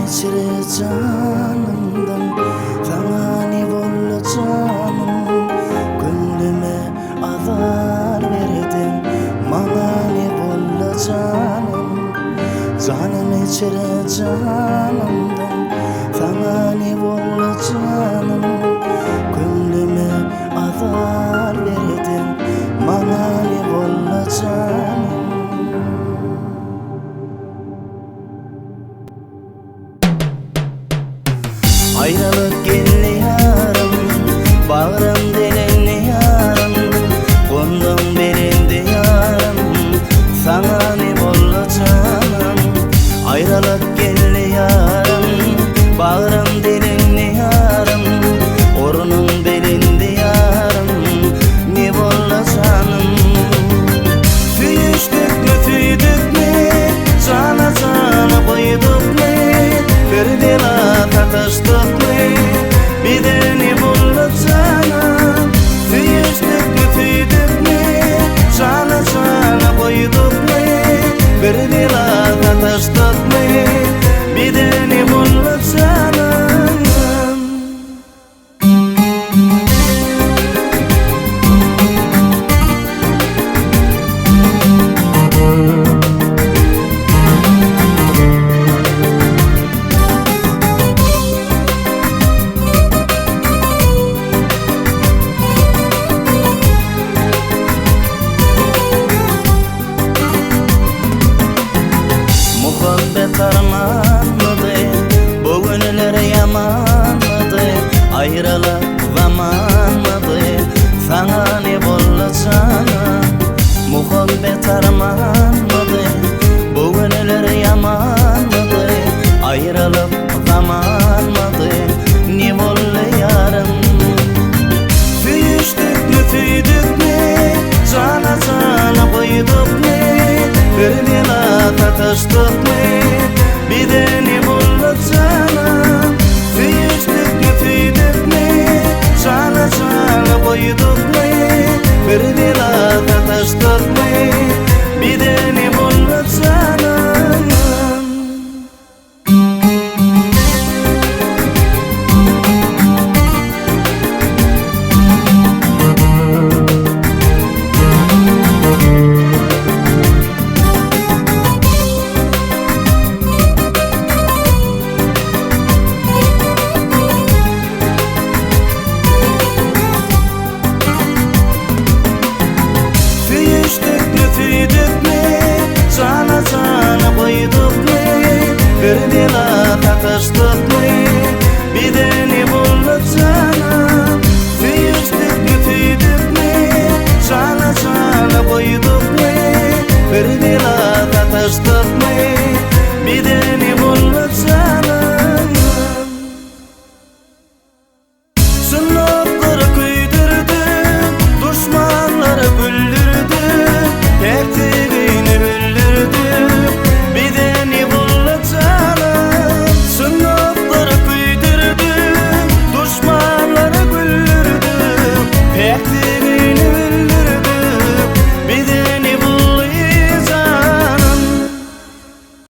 içre janymdan Saňa ne boldy janym Köňlüme azar berdiň Maňa ne boldy janym Janym içre janymdan Saňa ne boldy janym Köňlüme azar berdiň Maňa ne boldy janym. Aýralyk geldi ýarym, bagrym delendi ýarym, Gondam belendi ýarym, saňa ne boldy janym? Aýralyk geldi ýarym, bagrym delendi ýarym, Ornuň belendi ýarym, ne boldy janym? Söýüşdikmi, söýdükmi, jana jana goýdukmy, Bir bela sataşdykmy, bize ne boldy janym? Söýüşdikmi, söýdükmi, jana jana goýdukmy, Bir bela sataşdykmy, bize ne boldy janym? Muhabbet armanmydy, bu günler ýamanmydy, Aýralyk zamanmydy, saňa ne boldy janym? Muhabbet armanmydy, bu günler ýamanmydy, Aýralyk zamanmydy, ne boldy ýarym? Söýüşdikmi, söýdükmi, jana jana goýdukmy, Bir bela sataşdykmy, bize ne boldy janym? Söýüşdikmi, söýdükmi, jana jana goýdukmy, Bir bela sataşdykmy, bize ne boldy janym? Söýüşdikmi, söýdükmi, jana jana goýdukmy, Bir bela sataşdykmy, bize ne boldy janym? Söýüşdikmi, söýdükmi, jana jana goýdukmy, Bir bela sataşdykmy, bize ne.